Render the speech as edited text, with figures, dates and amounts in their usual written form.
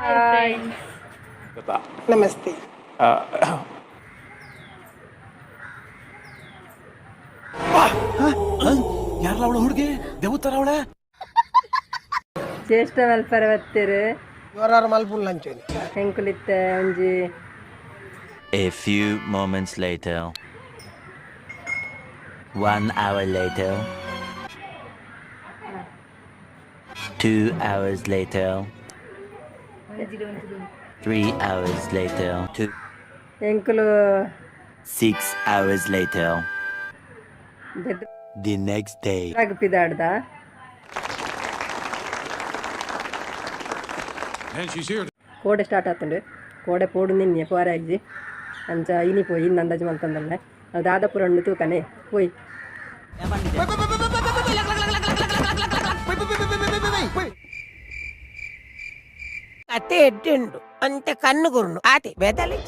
Boy. Namaste. ಯಾರಲ್ಲ ಅವಳು ಹುಡುಗಿ ದೇವತರ ಅವಳೆ. ಜ್ಯೇಷ್ಠ ಮಲ್ಪರ ಬತ್ತೆರ್. ಇವರಾರು ಮಲ್ಪುಲ್ ಲಂಚೋನಿ. ಎಂಕುಲಿತ್ತೆ ಒಂಜಿ. A few moments later. 1 hour later. 2 hours later. 3 hours later. 2. ಎಂಕುಲು 6 hours later. Bed The next day. ಪಿದಾಡ್ದ. ಕೋಡೆ ಸ್ಟಾರ್ಟ್ ಆತುಂಡು. ಕೋಡೆ ಪೋಡು ನಿನ್ನೆ ಪೋರಾಜಿ ಅಂಚ ಇನಿ ಪೋಯಿ ಇನ್ನು ಅಂದಾಜು ಮಲ್ತೊಂದಲ್ಲೆ. ದಾದಪುರ ಉಂಡು ತೂಕನೆ ಪೋಯಿ. ಕತೆ ಎಡ್ಡೆ ಉಂಡು ಅಂತೆ ಕಣ್ಣು ಗುರುಂಡು ಆತೆ ಬೇತಲೆ.